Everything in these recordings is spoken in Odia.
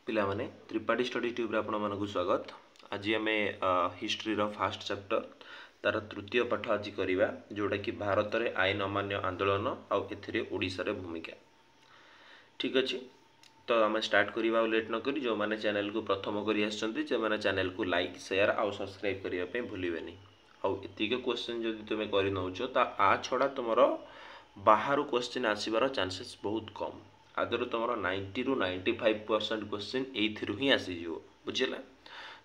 ପିଲାମାନେ, ତ୍ରିପାଠୀ ଷ୍ଟଡି ଟ୍ୟୁବ୍ରେ ଆପଣମାନଙ୍କୁ ସ୍ୱାଗତ। ଆଜି ଆମେ ହିଷ୍ଟ୍ରିର ଫାଷ୍ଟ ଚାପ୍ଟର ତାର ତୃତୀୟ ପାଠ ଆଜି କରିବା, ଯେଉଁଟାକି ଭାରତରେ ଆଇନ ଅମାନ୍ୟ ଆନ୍ଦୋଳନ ଆଉ ଏଥିରେ ଓଡ଼ିଶାର ଭୂମିକା। ଠିକ୍ ଅଛି, ତ ଆମେ ଷ୍ଟାର୍ଟ କରିବା ଆଉ ଲେଟ୍ ନକରି। ଯେଉଁମାନେ ଚ୍ୟାନେଲକୁ ପ୍ରଥମ କରି ଆସିଛନ୍ତି, ସେମାନେ ଚ୍ୟାନେଲକୁ ଲାଇକ୍, ସେୟାର ଆଉ ସବସ୍କ୍ରାଇବ୍ କରିବା ପାଇଁ ଭୁଲିବେନି। ଆଉ ଏତିକି କ୍ୱେଶ୍ଚିନ୍ ଯଦି ତୁମେ କରିନେଉଛ, ତା ଆ ଛଡ଼ା ତୁମର ବାହାରୁ କ୍ୱେଶ୍ଚିନ୍ ଆସିବାର ଚାନ୍ସେସ୍ ବହୁତ କମ୍। ଆଦରୁ ତୁମର 90ରୁ 95% କ୍ୱେଶ୍ଚିନ୍ ଏଇଥିରୁ ହିଁ ଆସିଯିବ, ବୁଝିଲା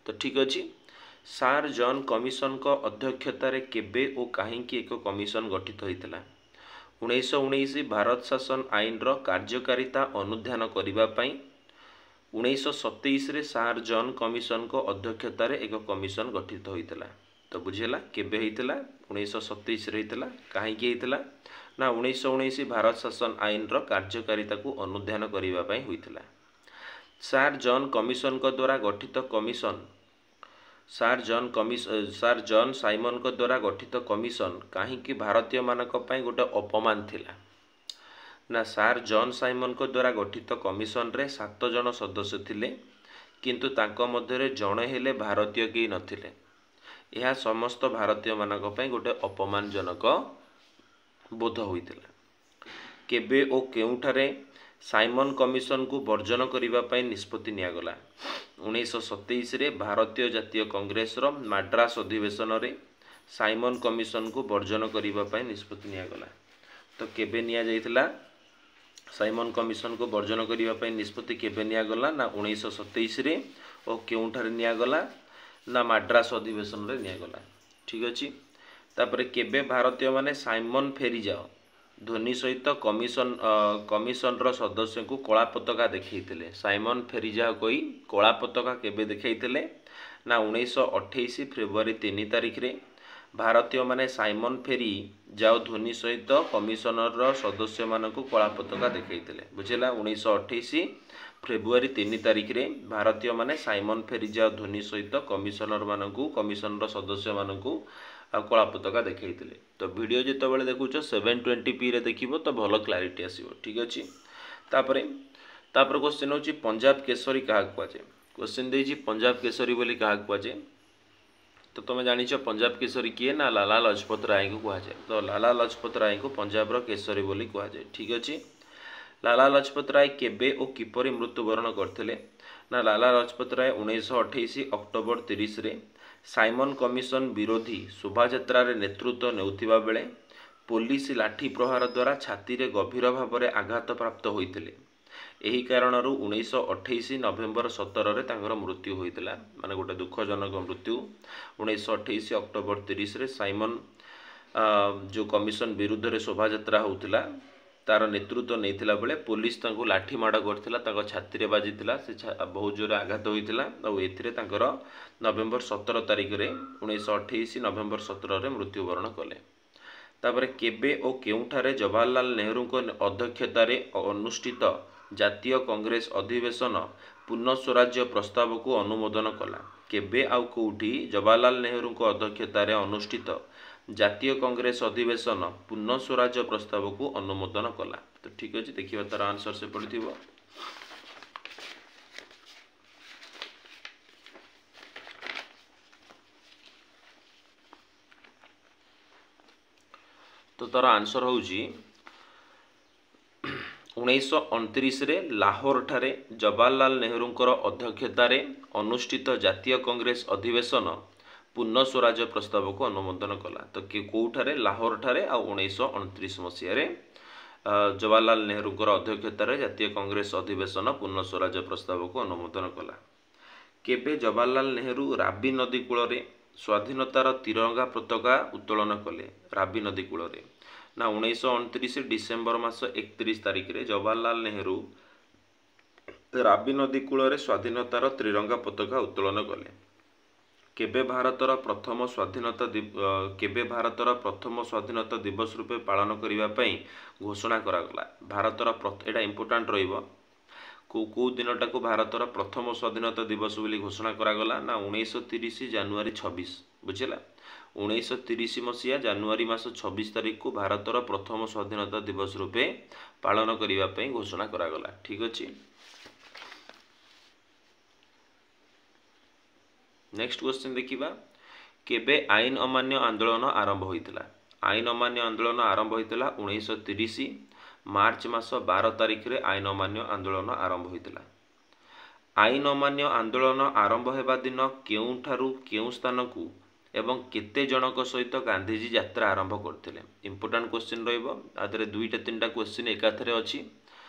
ତ? ଠିକ୍ ଅଛି। ସାର୍ ଜନ୍ କମିଶନଙ୍କ ଅଧ୍ୟକ୍ଷତାରେ କେବେ ଓ କାହିଁକି ଏକ କମିଶନ ଗଠିତ ହୋଇଥିଲା? 1919 ଭାରତ ଶାସନ ଆଇନର କାର୍ଯ୍ୟକାରିତା ଅନୁଧ୍ୟାନ କରିବା ପାଇଁ 1927ରେ ସାର୍ ଜନ୍ କମିଶନଙ୍କ ଅଧ୍ୟକ୍ଷତାରେ ଏକ କମିଶନ ଗଠିତ ହୋଇଥିଲା। ତ ବୁଝିହେଲା କେବେ ହେଇଥିଲା? 1927ରେ ହେଇଥିଲା। କାହିଁକି ହେଇଥିଲା ନା 1919 ଭାରତ ଶାସନ ଆଇନର କାର୍ଯ୍ୟକାରିତାକୁ ଅନୁଧ୍ୟାନ କରିବା ପାଇଁ ହୋଇଥିଲା। ସାର୍ ଜନ୍ କମିଶନଙ୍କ ଦ୍ୱାରା ଗଠିତ କମିଶନ, ସାର୍ ଜନ୍ ସାଇମନଙ୍କ ଦ୍ୱାରା ଗଠିତ କମିଶନ କାହିଁକି ଭାରତୀୟମାନଙ୍କ ପାଇଁ ଗୋଟେ ଅପମାନ ଥିଲା ନା ସାର୍ ଜନ୍ ସାଇମନଙ୍କ ଦ୍ୱାରା ଗଠିତ କମିଶନରେ 7 ଜଣ ସଦସ୍ୟ ଥିଲେ, କିନ୍ତୁ ତାଙ୍କ ମଧ୍ୟରେ ଜଣେ ହେଲେ ଭାରତୀୟ କେହି ନଥିଲେ। ଏହା ସମସ୍ତ ଭାରତୀୟମାନଙ୍କ ପାଇଁ ଗୋଟେ ଅପମାନଜନକ ବୋଧ ହୋଇଥିଲା। କେବେ ଓ କେଉଁଠାରେ ସାଇମନ କମିଶନକୁ ବର୍ଜନ କରିବା ପାଇଁ ନିଷ୍ପତ୍ତି ନିଆଗଲା? 1927ରେ ଭାରତୀୟ ଜାତୀୟ କଂଗ୍ରେସର ମାଡ୍ରାସ ଅଧିବେଶନରେ ସାଇମନ କମିଶନକୁ ବର୍ଜନ କରିବା ପାଇଁ ନିଷ୍ପତ୍ତି ନିଆଗଲା। ତ କେବେ ନିଆଯାଇଥିଲା? ସାଇମନ କମିଶନକୁ ବର୍ଜନ କରିବା ପାଇଁ ନିଷ୍ପତ୍ତି କେବେ ନିଆଗଲା ନା 1927ରେ, ଓ କେଉଁଠାରେ ନିଆଗଲା ନା ମାଡ୍ରାସ ଅଧିବେଶନରେ ନିଆଗଲା। ଠିକ୍ ଅଛି। ତାପରେ କେବେ ଭାରତୀୟମାନେ ସାଇମନ ଫେରିଯାଅ ଧ୍ୱନି ସହିତ କମିଶନର ସଦସ୍ୟଙ୍କୁ କଳା ପତାକା ଦେଖାଇଥିଲେ? ସାଇମନ ଫେରିଯାଅ କହି କଳା ପତାକା କେବେ ଦେଖାଇଥିଲେ ନା 1928 ଫେବୃଆରୀ 3 ତାରିଖରେ ଭାରତୀୟମାନେ ସାଇମନ ଫେରି ଯାଅ ଧ୍ୱନି ସହିତ କମିଶନର ସଦସ୍ୟମାନଙ୍କୁ କଳା ପତାକା ଦେଖାଇଥିଲେ। ବୁଝିଲା? 1928 ଫେବୃଆରୀ 3 ତାରିଖରେ ଭାରତୀୟମାନେ ସାଇମନ ଫେରିଯାଅ ଧ୍ୱନି ସହିତ କମିଶନରମାନଙ୍କୁ, କମିଶନର ସଦସ୍ୟମାନଙ୍କୁ ଆଉ କଳା ପତାକା ଦେଖାଇଥିଲେ। ତ ଭିଡ଼ିଓ ଯେତେବେଳେ ଦେଖୁଛ 720pରେ ଦେଖିବ, ତ ଭଲ କ୍ଲାରିଟି ଆସିବ। ଠିକ୍ ଅଛି। ତାପରେ କ୍ୱେଶ୍ଚିନ୍ ହେଉଛି ପଞ୍ଜାବ କେଶରୀ କାହାକୁ କୁହାଯାଏ? କ୍ୱେଶ୍ଚିନ୍ ଦେଇଛି ପଞ୍ଜାବ କେଶରୀ ବୋଲି କାହାକୁ କୁହାଯାଏ? ତ ତୁମେ ଜାଣିଛ ପଞ୍ଜାବ କେଶରୀ କିଏ ନା ଲାଲା ଲଜପତ ରାୟଙ୍କୁ କୁହାଯାଏ। ତ ଲାଲା ଲଜପତ ରାୟଙ୍କୁ ପଞ୍ଜାବର କେଶରୀ ବୋଲି କୁହାଯାଏ। ଠିକ୍ ଅଛି। ଲାଲା ଲଜପତ ରାୟ କେବେ ଓ କିପରି ମୃତ୍ୟୁବରଣ କରିଥିଲେ ନା ଲାଲା ଲଜପତ ରାୟ 1928 ଅକ୍ଟୋବର 30ରେ ସାଇମନ କମିଶନ ବିରୋଧୀ ଶୋଭାଯାତ୍ରାରେ ନେତୃତ୍ୱ ନେଉଥିବା ବେଳେ ପୋଲିସ ଲାଠି ପ୍ରହାର ଦ୍ୱାରା ଛାତିରେ ଗଭୀର ଭାବରେ ଆଘାତ ପ୍ରାପ୍ତ ହୋଇଥିଲେ। ଏହି କାରଣରୁ 1928 ନଭେମ୍ବର 17ରେ ତାଙ୍କର ମୃତ୍ୟୁ ହୋଇଥିଲା। ମାନେ ଗୋଟେ ଦୁଃଖଜନକ ମୃତ୍ୟୁ। 1928 ଅକ୍ଟୋବର 30ରେ ସାଇମନ ଯେଉଁ କମିଶନ ବିରୁଦ୍ଧରେ ଶୋଭାଯାତ୍ରା ହେଉଥିଲା ତାର ନେତୃତ୍ୱ ନେଇଥିଲା ବେଳେ ପୋଲିସ ତାଙ୍କୁ ଲାଠି ମାଡ଼ କରିଥିଲା, ତାଙ୍କ ଛାତିରେ ବାଜିଥିଲା, ସେ ବହୁତ ଜୋରେ ଆଘାତ ହୋଇଥିଲା, ଆଉ ଏଥିରେ ତାଙ୍କର ନଭେମ୍ବର 17 ତାରିଖରେ, 1928 ନଭେମ୍ବର 17ରେ ମୃତ୍ୟୁବରଣ କଲେ। ତାପରେ କେବେ ଓ କେଉଁଠାରେ ଜବାହରଲାଲ ନେହେରୁଙ୍କ ଅଧ୍ୟକ୍ଷତାରେ ଅନୁଷ୍ଠିତ ଜାତୀୟ କଂଗ୍ରେସ ଅଧିବେଶନ ପୂର୍ଣ୍ଣ ସ୍ୱରାଜ୍ୟ ପ୍ରସ୍ତାବକୁ ଅନୁମୋଦନ କଲା? କେବେ ଆଉ କେଉଁଠି ଜବାହରଲାଲ ନେହେରୁଙ୍କ ଅଧ୍ୟକ୍ଷତାରେ ଅନୁଷ୍ଠିତ ଜାତୀୟ କଂଗ୍ରେସ ଅଧିବେଶନ ପୂର୍ଣ୍ଣ ସ୍ୱରାଜ୍ୟ ପ୍ରସ୍ତାବକୁ ଅନୁମୋଦନ କଲା? ତ ଠିକ୍ ଅଛି, ଦେଖିବା ତାର ଆନ୍ସର ସେପଟେ ଥିବ। ତ ତାର ଆନ୍ସର ହେଉଛି 1929ରେ ଲାହୋରଠାରେ ଜବାହରଲାଲ ନେହେରୁଙ୍କର ଅଧ୍ୟକ୍ଷତାରେ ଅନୁଷ୍ଠିତ ଜାତୀୟ କଂଗ୍ରେସ ଅଧିବେଶନ ପୂର୍ଣ୍ଣ ସ୍ୱରାଜ୍ୟ ପ୍ରସ୍ତାବକୁ ଅନୁମୋଦନ କଲା। ତ କେଉଁଠାରେ? ଲାହୋରଠାରେ, ଆଉ 1929 ମସିହାରେ ଜବାହରଲାଲ ନେହେରୁଙ୍କର ଅଧ୍ୟକ୍ଷତାରେ ଜାତୀୟ କଂଗ୍ରେସ ଅଧିବେଶନ ପୂର୍ଣ୍ଣ ସ୍ୱରାଜ୍ୟ ପ୍ରସ୍ତାବକୁ ଅନୁମୋଦନ କଲା। କେବେ ଜବାହରଲାଲ ନେହେରୁ ରାବି ନଦୀ କୂଳରେ ସ୍ୱାଧୀନତାର ତିରଙ୍ଗା ପତାକା ଉତ୍ତୋଳନ କଲେ? ରାବି ନଦୀ କୂଳରେ ନା 1929 ଡିସେମ୍ବର ମାସ 31 ତାରିଖରେ ଜବାହରଲାଲ ନେହେରୁ ରାବି ନଦୀ କୂଳରେ ସ୍ୱାଧୀନତାର ତ୍ରିରଙ୍ଗା ପତାକା ଉତ୍ତୋଳନ କଲେ। କେବେ ଭାରତର ପ୍ରଥମ ସ୍ୱାଧୀନତା କେବେ ଭାରତର ପ୍ରଥମ ସ୍ୱାଧୀନତା ଦିବସ ରୂପେ ପାଳନ କରିବା ପାଇଁ ଘୋଷଣା କରାଗଲା? ଭାରତର, ଏଇଟା ଇମ୍ପୋର୍ଟାଣ୍ଟ ରହିବ, କେଉଁ କେଉଁ ଦିନଟାକୁ ଭାରତର ପ୍ରଥମ ସ୍ୱାଧୀନତା ଦିବସ ବୋଲି ଘୋଷଣା କରାଗଲା ନା 1930 ଜାନୁଆରୀ 26। ବୁଝିଲା? 1930 ମସିହା ଜାନୁଆରୀ ମାସ 26 ତାରିଖକୁ ଭାରତର ପ୍ରଥମ ସ୍ୱାଧୀନତା ଦିବସ ରୂପେ ପାଳନ କରିବା ପାଇଁ ଘୋଷଣା କରାଗଲା। ଠିକ୍ ଅଛି। ନେକ୍ସଟ କ୍ୱେଶ୍ଚିନ୍ ଦେଖିବା, କେବେ ଆଇନ ଅମାନ୍ୟ ଆନ୍ଦୋଳନ ଆରମ୍ଭ ହୋଇଥିଲା? ଆଇନ ଅମାନ୍ୟ ଆନ୍ଦୋଳନ ଆରମ୍ଭ ହୋଇଥିଲା 1930 ମାର୍ଚ୍ଚ ମାସ 12 ତାରିଖରେ ଆଇନ ଅମାନ୍ୟ ଆନ୍ଦୋଳନ ଆରମ୍ଭ ହୋଇଥିଲା। ଆଇନ ଅମାନ୍ୟ ଆନ୍ଦୋଳନ ଆରମ୍ଭ ହେବା ଦିନ କେଉଁଠାରୁ କେଉଁ ସ୍ଥାନକୁ ଏବଂ କେତେ ଜଣଙ୍କ ସହିତ ଗାନ୍ଧିଜୀ ଯାତ୍ରା ଆରମ୍ଭ କରିଥିଲେ? ଇମ୍ପୋର୍ଟାଣ୍ଟ କ୍ୱେଶ୍ଚିନ୍ ରହିବ, ଆ ଦେହରେ 2ଟା 3ଟା କ୍ୱେଶ୍ଚିନ୍ ଏକାଥରେ ଅଛି।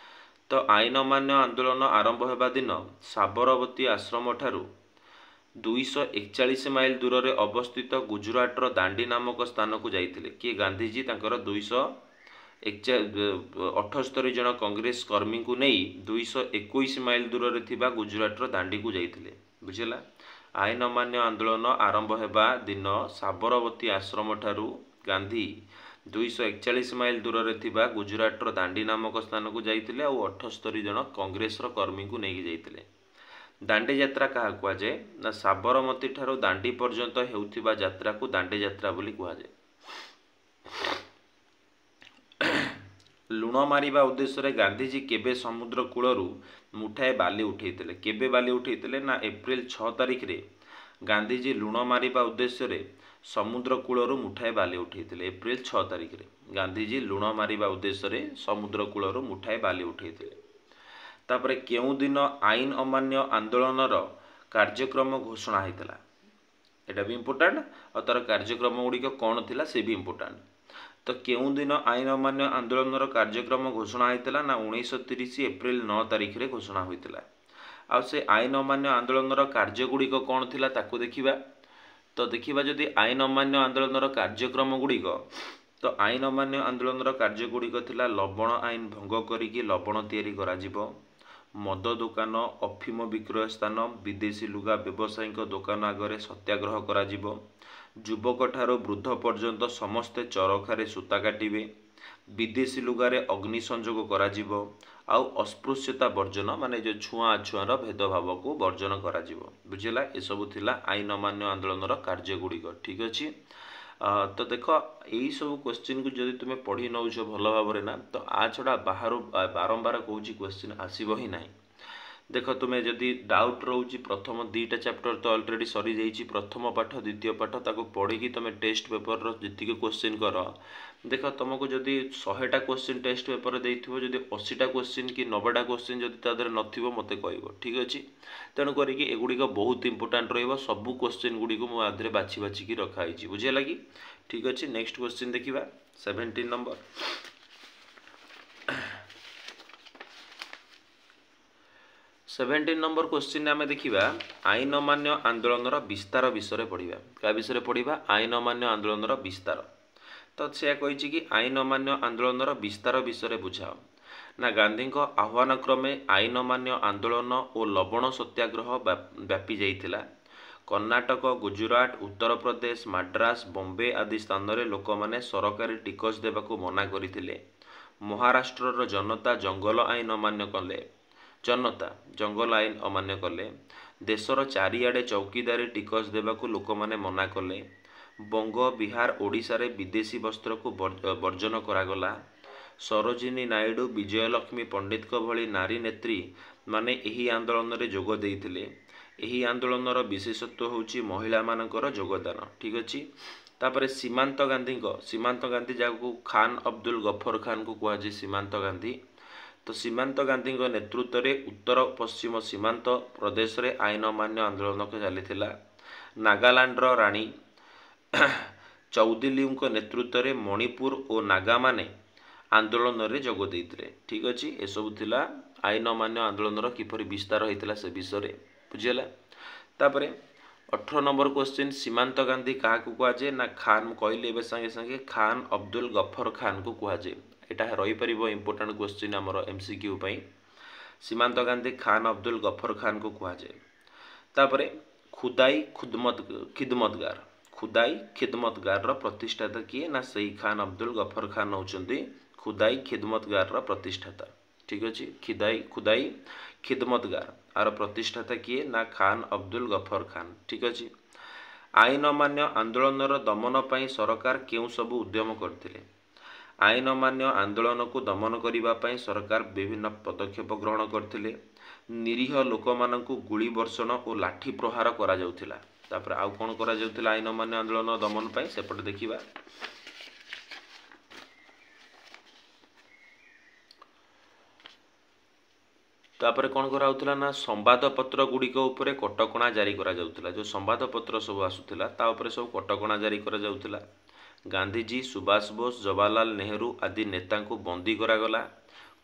ତ ଆଇନ ଅମାନ୍ୟ ଆନ୍ଦୋଳନ ଆରମ୍ଭ ହେବା ଦିନ ସାବରମତୀ ଆଶ୍ରମଠାରୁ 241 ମାଇଲ ଦୂରରେ ଅବସ୍ଥିତ ଗୁଜୁରାଟର ଦାଣ୍ଡି ନାମକ ସ୍ଥାନକୁ ଯାଇଥିଲେ। କିଏ? ଗାନ୍ଧିଜୀ ତାଙ୍କର 278 ଜଣ କଂଗ୍ରେସ କର୍ମୀଙ୍କୁ ନେଇ 221 ମାଇଲ ଦୂରରେ ଥିବା ଗୁଜୁରାଟର ଦାଣ୍ଡିକୁ ଯାଇଥିଲେ। ବୁଝିଲା? ଆଇନ ଅମାନ୍ୟ ଆନ୍ଦୋଳନ ଆରମ୍ଭ ହେବା ଦିନ ସାବରମତୀ ଆଶ୍ରମଠାରୁ ଗାନ୍ଧୀ 241 ମାଇଲ ଦୂରରେ ଥିବା ଗୁଜୁରାଟର ଦାଣ୍ଡି ନାମକ ସ୍ଥାନକୁ ଯାଇଥିଲେ ଆଉ 78 ଜଣ କଂଗ୍ରେସର କର୍ମୀଙ୍କୁ ନେଇକି ଯାଇଥିଲେ। ଦାଣ୍ଡି ଯାତ୍ରା କାହାକୁ କୁହାଯାଏ? ନା, ସାବରମତୀ ଠାରୁ ଦାଣ୍ଡି ପର୍ଯ୍ୟନ୍ତ ହେଉଥିବା ଯାତ୍ରାକୁ ଦାଣ୍ଡି ଯାତ୍ରା ବୋଲି କୁହାଯାଏ। ଲୁଣ ମାରିବା ଉଦ୍ଦେଶ୍ୟରେ ଗାନ୍ଧିଜୀ କେବେ ସମୁଦ୍ର କୂଳରୁ ମୁଠାଏ ବାଲି ଉଠେଇଥିଲେ? କେବେ ବାଲି ଉଠେଇଥିଲେ? ନା, ଏପ୍ରିଲ 6 ତାରିଖରେ ଗାନ୍ଧିଜୀ ଲୁଣ ମାରିବା ଉଦ୍ଦେଶ୍ୟରେ ସମୁଦ୍ର କୂଳରୁ ମୁଠାଏ ବାଲି ଉଠେଇଥିଲେ। ଏପ୍ରିଲ 6 ତାରିଖରେ ଗାନ୍ଧିଜୀ ଲୁଣ ମାରିବା ଉଦ୍ଦେଶ୍ୟରେ ସମୁଦ୍ର କୂଳରୁ ମୁଠାଏ ବାଲି ଉଠେଇଥିଲେ। ତାପରେ କେଉଁ ଦିନ ଆଇନ ଅମାନ୍ୟ ଆନ୍ଦୋଳନର କାର୍ଯ୍ୟକ୍ରମ ଘୋଷଣା ହେଇଥିଲା? ଏଇଟା ବି ଇମ୍ପୋର୍ଟାଣ୍ଟ, ଆଉ ତାର କାର୍ଯ୍ୟକ୍ରମ ଗୁଡ଼ିକ କ'ଣ ଥିଲା ସେ ବି ଇମ୍ପୋର୍ଟାଣ୍ଟ। ତ କେଉଁ ଦିନ ଆଇନ ଅମାନ୍ୟ ଆନ୍ଦୋଳନର କାର୍ଯ୍ୟକ୍ରମ ଘୋଷଣା ହେଇଥିଲା? ନା, 1930 ଏପ୍ରିଲ 9 ତାରିଖରେ ଘୋଷଣା ହୋଇଥିଲା। ଆଉ ସେ ଆଇନ ଅମାନ୍ୟ ଆନ୍ଦୋଳନର କାର୍ଯ୍ୟଗୁଡ଼ିକ କ'ଣ ଥିଲା ତାକୁ ଦେଖିବା। ତ ଦେଖିବା ଯଦି ଆଇନ ଅମାନ୍ୟ ଆନ୍ଦୋଳନର କାର୍ଯ୍ୟକ୍ରମ ଗୁଡ଼ିକ, ତ ଆଇନ ଅମାନ୍ୟ ଆନ୍ଦୋଳନର କାର୍ଯ୍ୟଗୁଡ଼ିକ ଥିଲା ଲବଣ ଆଇନ ଭଙ୍ଗ କରିକି ଲବଣ ତିଆରି କରାଯିବ, ମଦ ଦୋକାନ, ଅଫିମ ବିକ୍ରୟ ସ୍ଥାନ, ବିଦେଶୀ ଲୁଗା ବ୍ୟବସାୟୀଙ୍କ ଦୋକାନ ଆଗରେ ସତ୍ୟାଗ୍ରହ କରାଯିବ, ଯୁବକଠାରୁ ବୃଦ୍ଧ ପର୍ଯ୍ୟନ୍ତ ସମସ୍ତେ ଚରଖାରେ ସୂତା କାଟିବେ, ବିଦେଶୀ ଲୁଗାରେ ଅଗ୍ନି ସଂଯୋଗ କରାଯିବ, ଆଉ ଅସ୍ପୃଶ୍ୟତା ବର୍ଜନ, ମାନେ ଯେଉଁ ଛୁଆଁ ଅଛୁଆଁର ଭେଦଭାବକୁ ବର୍ଜନ କରାଯିବ। ବୁଝିଲା? ଏସବୁ ଥିଲା ଆଇନ ଅମାନ୍ୟ ଆନ୍ଦୋଳନର କାର୍ଯ୍ୟଗୁଡ଼ିକ। ଠିକ୍ ଅଛି? ତ ଦେଖ, ଏଇସବୁ କ୍ୱେଶ୍ଚିନ୍କୁ ଯଦି ତୁମେ ପଢ଼ି ନେଉଛ ଭଲ ଭାବରେ ନା, ତ ଆ ଛଡ଼ା ବାହାରୁ ବାରମ୍ବାର କହୁଛି କ୍ୱେଶ୍ଚିନ୍ ଆସିବ ହିଁ ନାହିଁ। ଦେଖ, ତୁମେ ଯଦି ଡାଉଟ୍ ରହୁଛି, ପ୍ରଥମ 2ଟା ଚାପ୍ଟର ତ ଅଲରେଡ଼ି ସରିଯାଇଛି, ପ୍ରଥମ ପାଠ ଦ୍ୱିତୀୟ ପାଠ, ତାକୁ ପଢ଼ିକି ତୁମେ ଟେଷ୍ଟ ପେପରର ଯେତିକି କ୍ୱେଶ୍ଚିନ୍ କର। ଦେଖ, ତୁମକୁ ଯଦି 100ଟା କ୍ୱେଶ୍ଚିନ୍ ଟେଷ୍ଟ ପେପରରେ ଦେଇଥିବ, ଯଦି 80ଟା କ୍ୱେଶ୍ଚିନ୍ କି 90ଟା କ୍ୱେଶ୍ଚିନ୍ ଯଦି ତା ଦେହରେ ନଥିବ ମୋତେ କହିବ। ଠିକ୍ ଅଛି? ତେଣୁ କରିକି ଏଗୁଡ଼ିକ ବହୁତ ଇମ୍ପୋର୍ଟାଣ୍ଟ ରହିବ। ସବୁ କ୍ୱେଶ୍ଚିନ୍ ଗୁଡ଼ିକୁ ମୁଁ ଆ ଦେହରେ ବାଛି ବାଛିକି ରଖାହେଇଛି। ବୁଝିହେଲା କି? ଠିକ୍ ଅଛି, ନେକ୍ସଟ କ୍ୱେଶ୍ଚିନ୍ ଦେଖିବା, 17 ନମ୍ବର। 17 ନମ୍ବର କ୍ୱେଶ୍ଚିନ୍ ଆମେ ଦେଖିବା ଆଇନ ଅମାନ୍ୟ ଆନ୍ଦୋଳନର ବିସ୍ତାର ବିଷୟରେ ପଢ଼ିବା। କାହା ବିଷୟରେ ପଢ଼ିବା? ଆଇନ ଅମାନ୍ୟ ଆନ୍ଦୋଳନର ବିସ୍ତାର। ତ ସେୟା କହିଛି କି ଆଇନ ଅମାନ୍ୟ ଆନ୍ଦୋଳନର ବିସ୍ତାର ବିଷୟରେ ବୁଝାଅ। ନା, ଗାନ୍ଧୀଙ୍କ ଆହ୍ୱାନ କ୍ରମେ ଆଇନ ଅମାନ୍ୟ ଆନ୍ଦୋଳନ ଓ ଲବଣ ସତ୍ୟାଗ୍ରହ ବ୍ୟାପି ଯାଇଥିଲା। କର୍ଣ୍ଣାଟକ, ଗୁଜୁରାଟ, ଉତ୍ତରପ୍ରଦେଶ, ମାଡ୍ରାସ, ବମ୍ବେ ଆଦି ସ୍ଥାନରେ ଲୋକମାନେ ସରକାରୀ ଟିକସ ଦେବାକୁ ମନା କରିଥିଲେ। ମହାରାଷ୍ଟ୍ରର ଜନତା ଜଙ୍ଗଲ ଆଇନ ଅମାନ୍ୟ କଲେ, ଜନତା ଜଙ୍ଗଲ ଆଇନ ଅମାନ୍ୟ କଲେ। ଦେଶର ଚାରିଆଡ଼େ ଚୌକିଦାରୀ ଟିକସ ଦେବାକୁ ଲୋକମାନେ ମନା କଲେ। ବଙ୍ଗ, ବିହାର, ଓଡ଼ିଶାରେ ବିଦେଶୀ ବସ୍ତ୍ରକୁ ବର୍ଜନ କରାଗଲା। ସରୋଜିନୀ ନାଇଡୁ, ବିଜୟଲକ୍ଷ୍ମୀ ପଣ୍ଡିତଙ୍କ ଭଳି ନାରୀ ନେତ୍ରୀ ମାନେ ଏହି ଆନ୍ଦୋଳନରେ ଯୋଗ ଦେଇଥିଲେ। ଏହି ଆନ୍ଦୋଳନର ବିଶେଷତ୍ୱ ହେଉଛି ମହିଳାମାନଙ୍କର ଯୋଗଦାନ। ଠିକ୍ ଅଛି? ତାପରେ ସୀମାନ୍ତ ଗାନ୍ଧୀଙ୍କ, ସୀମାନ୍ତ ଗାନ୍ଧୀ ଯାହାକୁ ଖାନ ଅବଦୁଲ ଗଫର ଖାନକୁ କୁହାଯାଏ ସୀମାନ୍ତ ଗାନ୍ଧୀ, ତ ସୀମାନ୍ତ ଗାନ୍ଧୀଙ୍କ ନେତୃତ୍ୱରେ ଉତ୍ତର ପଶ୍ଚିମ ସୀମାନ୍ତ ପ୍ରଦେଶରେ ଆଇନ ଅମାନ୍ୟ ଆନ୍ଦୋଳନ ଚାଲିଥିଲା। ନାଗାଲାଣ୍ଡର ରାଣୀ ଚୌଦିଲିଉଙ୍କ ନେତୃତ୍ୱରେ ମଣିପୁର ଓ ନାଗାମାନେ ଆନ୍ଦୋଳନରେ ଯୋଗ ଦେଇଥିଲେ। ଠିକ୍ ଅଛି? ଏସବୁ ଥିଲା ଆଇନ ଅମାନ୍ୟ ଆନ୍ଦୋଳନର କିପରି ବିସ୍ତାର ହେଇଥିଲା ସେ ବିଷୟରେ। ବୁଝିହେଲା? ତାପରେ 18 ନମ୍ବର କ୍ୱେଶ୍ଚିନ୍, ସୀମାନ୍ତ ଗାନ୍ଧୀ କାହାକୁ କୁହାଯାଏ? ନା, ଖାନ, ମୁଁ କହିଲି ଏବେ ସାଙ୍ଗେ ସାଙ୍ଗେ, ଖାନ ଅବଦୁଲ ଗଫର ଖାନକୁ କୁହାଯାଏ। ଏଇଟା ରହିପାରିବ ଇମ୍ପୋର୍ଟାଣ୍ଟ କ୍ୱେଶ୍ଚିନ୍ ଆମର ଏମ୍ ସି କ୍ୟୁ ପାଇଁ। ସୀମାନ୍ତ ଗାନ୍ଧୀ ଖାନ ଅବଦୁଲ ଗଫର ଖାନକୁ କୁହାଯାଏ। ତାପରେ ଖୁଦାଇ ଖିଦମତଗାର, ଖୁଦାଇ ଖିଦମତଗାରର ପ୍ରତିଷ୍ଠାତା କିଏ? ନା, ସେଇ ଖାନ ଅବଦୁଲ ଗଫର ଖାନ ହେଉଛନ୍ତି ଖୁଦାଇ ଖିଦମତଗାରର ପ୍ରତିଷ୍ଠାତା। ଠିକ୍ ଅଛି? ଖୁଦାଇ ଖିଦମତଗାର ଆର ପ୍ରତିଷ୍ଠାତା କିଏ? ନା, ଖାନ ଅବଦୁଲ ଗଫର ଖାନ। ଠିକ୍ ଅଛି? ଆଇନ ଅମାନ୍ୟ ଆନ୍ଦୋଳନର ଦମନ ପାଇଁ ସରକାର କେଉଁ ସବୁ ଉଦ୍ୟମ କରିଥିଲେ? ଆଇନ ଅମାନ୍ୟ ଆନ୍ଦୋଳନକୁ ଦମନ କରିବା ପାଇଁ ସରକାର ବିଭିନ୍ନ ପଦକ୍ଷେପ ଗ୍ରହଣ କରିଥିଲେ। ନିରୀହ ଲୋକମାନଙ୍କୁ ଗୁଳି ବର୍ଷଣ ଓ ଲାଠି ପ୍ରହାର କରାଯାଉଥିଲା। ତାପରେ ଆଉ କ'ଣ କରାଯାଉଥିଲା ଆଇନ ଅମାନ୍ୟ ଆନ୍ଦୋଳନ ଦମନ ପାଇଁ ସେପଟେ ଦେଖିବା। ତାପରେ କ'ଣ କରାହେଉଥିଲା ନା ସମ୍ବାଦପତ୍ର ଗୁଡ଼ିକ ଉପରେ କଟକଣା ଜାରି କରାଯାଉଥିଲା। ଯେଉଁ ସମ୍ବାଦପତ୍ର ସବୁ ଆସୁଥିଲା ତା ଉପରେ ସବୁ କଟକଣା ଜାରି କରାଯାଉଥିଲା। ଗାନ୍ଧିଜୀ, ସୁଭାଷ ବୋଷ, ଜବାହରଲାଲ ନେହେରୁ ଆଦି ନେତାଙ୍କୁ ବନ୍ଦୀ କରାଗଲା।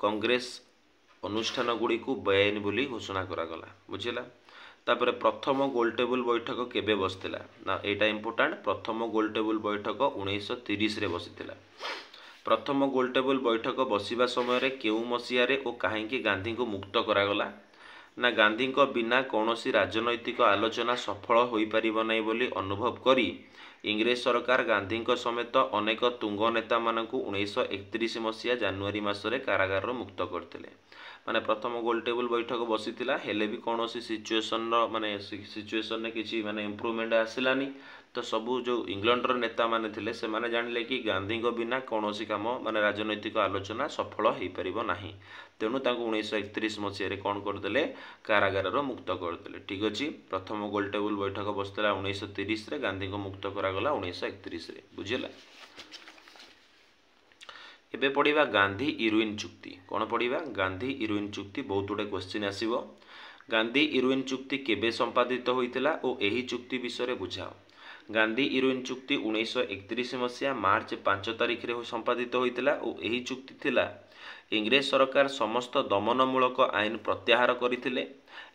କଂଗ୍ରେସ ଅନୁଷ୍ଠାନ ଗୁଡ଼ିକୁ ବେଆଇନ ବୋଲି ଘୋଷଣା କରାଗଲା। ବୁଝିଲା? ତାପରେ ପ୍ରଥମ ଗୋଲଟେବୁଲ ବୈଠକ କେବେ ବସିଥିଲା ନା ଏଇଟା ଇମ୍ପୋର୍ଟାଣ୍ଟ। ପ୍ରଥମ ଗୋଲଟେବୁଲ ବୈଠକ 1930ରେ ବସିଥିଲା। ପ୍ରଥମ ଗୋଲଟେବୁଲ ବୈଠକ ବସିବା ସମୟରେ କେଉଁ ମସିହାରେ ଓ କାହିଁକି ଗାନ୍ଧୀଙ୍କୁ ମୁକ୍ତ କରାଗଲା ନା ଗାନ୍ଧୀଙ୍କ ବିନା କୌଣସି ରାଜନୈତିକ ଆଲୋଚନା ସଫଳ ହୋଇପାରିବ ନାହିଁ ବୋଲି ଅନୁଭବ କରି ଇଂରେଜ ସରକାର ଗାନ୍ଧୀଙ୍କ ସମେତ ଅନେକ ତୁଙ୍ଗ ନେତାମାନଙ୍କୁ 1931 ମସିହା ଜାନୁଆରୀ ମାସରେ କାରାଗାରରୁ ମୁକ୍ତ କରିଥିଲେ। ମାନେ ପ୍ରଥମ ଗୋଲଟେବୁଲ ବୈଠକ ବସିଥିଲା, ହେଲେ ବି କୌଣସି ସିଚୁଏସନର ମାନେ ସିଚୁଏସନରେ କିଛି ମାନେ ଇମ୍ପ୍ରୁଭମେଣ୍ଟ ଆସିଲାନି। ତ ସବୁ ଯେଉଁ ଇଂଲଣ୍ଡର ନେତାମାନେ ଥିଲେ ସେମାନେ ଜାଣିଲେ କି ଗାନ୍ଧୀଙ୍କ ବିନା କୌଣସି କାମ ମାନେ ରାଜନୈତିକ ଆଲୋଚନା ସଫଳ ହେଇପାରିବ ନାହିଁ। ତେଣୁ ତାଙ୍କୁ 1931 ମସିହାରେ କ'ଣ କରିଦେଲେ? କାରାଗାରରୁ ମୁକ୍ତ କରିଦେଲେ। ଠିକ୍ ଅଛି। ପ୍ରଥମ ଗୋଲଟେବୁଲ ବୈଠକ ବସିଥିଲା 1930ରେ, ଗାନ୍ଧୀଙ୍କୁ ମୁକ୍ତ କରାଗଲା 1931ରେ। ବୁଝିଲା? ଏବେ ପଢ଼ିବା ଗାନ୍ଧୀ ଇରୁଇନ୍ ଚୁକ୍ତି। କ'ଣ ପଢ଼ିବା? ଗାନ୍ଧୀ ଇରୁଇନ୍ ଚୁକ୍ତି। ବହୁତ ଗୁଡ଼ିଏ କ୍ୱେଶ୍ଚିନ୍ ଆସିବ। ଗାନ୍ଧୀ ଇରୁଇନ୍ ଚୁକ୍ତି କେବେ ସମ୍ପାଦିତ ହୋଇଥିଲା ଓ ଏହି ଚୁକ୍ତି ବିଷୟରେ ବୁଝାଅ। ଗାନ୍ଧୀ ଇରୁଇନ୍ ଚୁକ୍ତି 1931 ମସିହା ମାର୍ଚ୍ଚ 5 ତାରିଖରେ ସମ୍ପାଦିତ ହୋଇଥିଲା ଓ ଏହି ଚୁକ୍ତି ଥିଲା ଇଂରେଜ ସରକାର ସମସ୍ତ ଦମନମୂଳକ ଆଇନ ପ୍ରତ୍ୟାହାର କରିଥିଲେ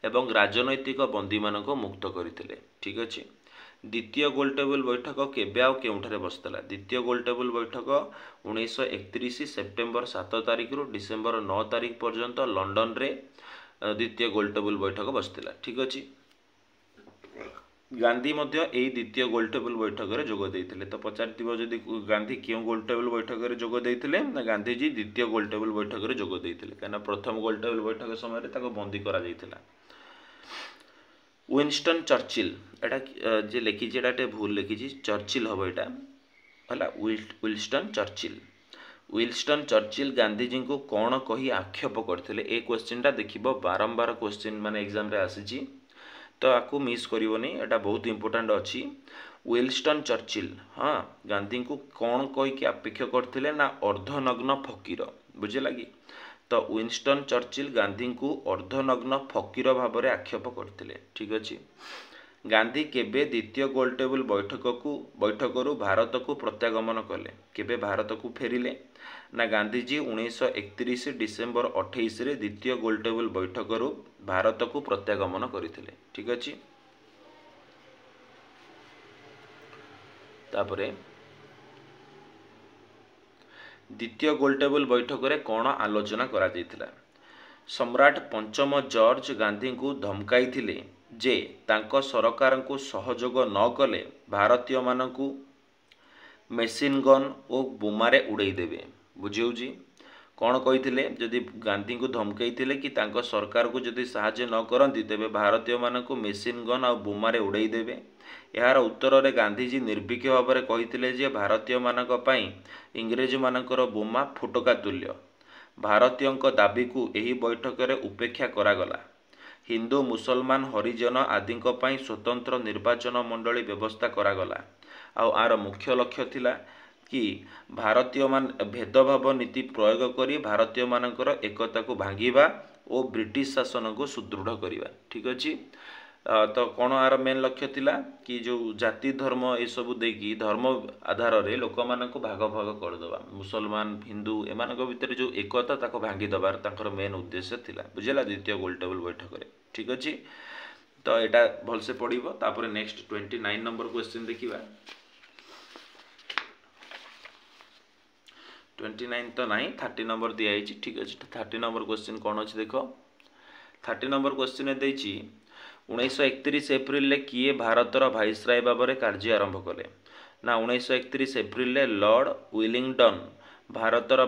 ଏବଂ ରାଜନୈତିକ ବନ୍ଦୀମାନଙ୍କୁ ମୁକ୍ତ କରିଥିଲେ। ଠିକ୍ ଅଛି। ଦ୍ୱିତୀୟ ଗୋଲଟେବୁଲ ବୈଠକ କେବେ ଆଉ କେଉଁଠାରେ ବସିଥିଲା? ଦ୍ୱିତୀୟ ଗୋଲଟେବୁଲ ବୈଠକ 1931 ସେପ୍ଟେମ୍ବର 7 ତାରିଖରୁ ଡିସେମ୍ବର 9 ତାରିଖ ପର୍ଯ୍ୟନ୍ତ ଲଣ୍ଡନରେ ଦ୍ୱିତୀୟ ଗୋଲଟେବୁଲ ବୈଠକ ବସିଥିଲା। ଠିକ୍ ଅଛି। ଗାନ୍ଧୀ ମଧ୍ୟ ଏହି ଦ୍ୱିତୀୟ ଗୋଲଟେବୁଲ ବୈଠକରେ ଯୋଗ ଦେଇଥିଲେ। ତ ପଚାରିଥିବ ଯଦି ଗାନ୍ଧୀ କେଉଁ ଗୋଲଟେବୁଲ ବୈଠକରେ ଯୋଗ ଦେଇଥିଲେ ନା ଗାନ୍ଧିଜୀ ଦ୍ୱିତୀୟ ଗୋଲଟେବୁଲ ବୈଠକରେ ଯୋଗ ଦେଇଥିଲେ, କାହିଁକିନା ପ୍ରଥମ ଗୋଲଟେବୁଲ ବୈଠକ ସମୟରେ ତାକୁ ବନ୍ଦୀ କରାଯାଇଥିଲା। ୱିନଷ୍ଟନ୍ ଚର୍ଚିଲ୍, ଏଇଟା ଯିଏ ଲେଖିଛି ଏଇଟା ଟିକେ ଭୁଲ ଲେଖିଛି, ଚର୍ଚିଲ୍ ହେବ ଏଇଟା ହେଲା, ୱିଲଷ୍ଟନ୍ ଚର୍ଚିଲ୍। ୱିଲଷ୍ଟନ୍ ଚର୍ଚିଲ୍ ଗାନ୍ଧିଜୀଙ୍କୁ କ'ଣ କହି ଆକ୍ଷେପ କରିଥିଲେ? ଏ କ୍ୱେଶ୍ଚିନ୍ଟା ଦେଖିବ ବାରମ୍ବାର କ୍ୱେଶ୍ଚିନ୍ ମାନେ ଏକ୍ଜାମ୍ରେ ଆସିଛି, ତ ଆକୁ ମିସ୍ କରିବନି, ଏଇଟା ବହୁତ ଇମ୍ପୋର୍ଟାଣ୍ଟ ଅଛି। ୱିଲଷ୍ଟନ୍ ଚର୍ଚିଲ୍ ହଁ ଗାନ୍ଧୀଙ୍କୁ କ'ଣ କହିକି ଆପେକ୍ଷ କରିଥିଲେ ନା ଅର୍ଦ୍ଧନଗ୍ନ ଫକୀର। ବୁଝିଲା କି? ତ ୱିନଷ୍ଟନ୍ ଚର୍ଚିଲ୍ ଗାନ୍ଧୀଙ୍କୁ ଅର୍ଦ୍ଧନଗ୍ନ ଫକୀର ଭାବରେ ଆକ୍ଷେପ କରିଥିଲେ। ଠିକ୍ ଅଛି। ଗାନ୍ଧୀ କେବେ ଦ୍ୱିତୀୟ ଗୋଲଟେବୁଲ ବୈଠକରୁ ଭାରତକୁ ପ୍ରତ୍ୟାଗମନ କଲେ? କେବେ ଭାରତକୁ ଫେରିଲେ ନା ଗାନ୍ଧିଜୀ 1931 ଡିସେମ୍ବର 28ରେ ଦ୍ୱିତୀୟ ଗୋଲଟେବୁଲ ବୈଠକରୁ ଭାରତକୁ ପ୍ରତ୍ୟାଗମନ କରିଥିଲେ। ଠିକ୍ ଅଛି। ତାପରେ ଦ୍ୱିତୀୟ ଗୋଲଟେବୁଲ ବୈଠକରେ କ'ଣ ଆଲୋଚନା କରାଯାଇଥିଲା? ସମ୍ରାଟ ପଞ୍ଚମ ଜର୍ଜ ଗାନ୍ଧୀଙ୍କୁ ଧମକାଇଥିଲେ ଯେ ତାଙ୍କ ସରକାରଙ୍କୁ ସହଯୋଗ ନ କଲେ ଭାରତୀୟମାନଙ୍କୁ ମେସିନ୍ ଗନ୍ ଓ ବୋମାରେ ଉଡ଼େଇ ଦେବେ। ବୁଝିହେଉଛି? କ'ଣ କହିଥିଲେ? ଯଦି ଗାନ୍ଧୀଙ୍କୁ ଧମକେଇଥିଲେ କି ତାଙ୍କ ସରକାରକୁ ଯଦି ସାହାଯ୍ୟ ନ କରନ୍ତି ତେବେ ଭାରତୀୟମାନଙ୍କୁ ମେସିନ୍ ଗନ୍ ଆଉ ବୋମାରେ ଉଡ଼େଇ ଦେବେ। ଏହାର ଉତ୍ତରରେ ଗାନ୍ଧିଜୀ ନିର୍ଭୀକ ଭାବରେ କହିଥିଲେ ଯେ ଭାରତୀୟମାନଙ୍କ ପାଇଁ ଇଂରେଜମାନଙ୍କର ବୋମା ଫୋଟକା ତୁଲ୍ୟ। ଭାରତୀୟଙ୍କ ଦାବିକୁ ଏହି ବୈଠକରେ ଉପେକ୍ଷା କରାଗଲା। ହିନ୍ଦୁ, ମୁସଲମାନ, ହରିଜନ ଆଦିଙ୍କ ପାଇଁ ସ୍ୱତନ୍ତ୍ର ନିର୍ବାଚନ ମଣ୍ଡଳୀ ବ୍ୟବସ୍ଥା କରାଗଲା। ଆଉ ଆର ମୁଖ୍ୟ ଲକ୍ଷ୍ୟ ଥିଲା କି ଭାରତୀୟମାନେ ଭେଦଭାବ ନୀତି ପ୍ରୟୋଗ କରି ଭାରତୀୟମାନଙ୍କର ଏକତାକୁ ଭାଙ୍ଗିବା ଓ ବ୍ରିଟିଶ ଶାସନକୁ ସୁଦୃଢ଼ କରିବା। ଠିକ୍ ଅଛି। ତ କ'ଣ ଆର ମେନ୍ ଲକ୍ଷ୍ୟ ଥିଲା କି ଯେଉଁ ଜାତି ଧର୍ମ ଏସବୁ ଦେଇକି ଧର୍ମ ଆଧାରରେ ଲୋକମାନଙ୍କୁ ଭାଗ ଭାଗ କରିଦେବା, ମୁସଲମାନ ହିନ୍ଦୁ ଏମାନଙ୍କ ଭିତରେ ଯେଉଁ ଏକତା ତାକୁ ଭାଙ୍ଗିଦେବାର ତାଙ୍କର ମେନ୍ ଉଦ୍ଦେଶ୍ୟ ଥିଲା। ବୁଝିଲା? ଦ୍ୱିତୀୟ ଗୋଲଟେବୁଲ ବୈଠକରେ। ଠିକ୍ ଅଛି। ତ ଏଇଟା ଭଲସେ ପଢ଼ିବ। ତାପରେ ନେକ୍ସଟ 29 ନମ୍ବର କ୍ୱେଶ୍ଚିନ୍ ଦେଖିବା। 29 ତ ନାହିଁ, 30 ନମ୍ବର ଦିଆହେଇଛି। ଠିକ୍ ଅଛି। 30 ନମ୍ବର କ୍ୱେଶ୍ଚିନ୍ କ'ଣ ଅଛି ଦେଖ। 30 ନମ୍ବର କ୍ୱେଶ୍ଚିନ୍ରେ ଦେଇଛି 1931 ଏପ୍ରିଲରେ କିଏ ଭାରତର ଭାଇସରାୟ ଭାବରେ କାର୍ଯ୍ୟ ଆରମ୍ଭ କଲେ ନା 1931 ଏପ୍ରିଲରେ ଲର୍ଡ଼ ୱିଲିଂଟନ୍ ଭାରତର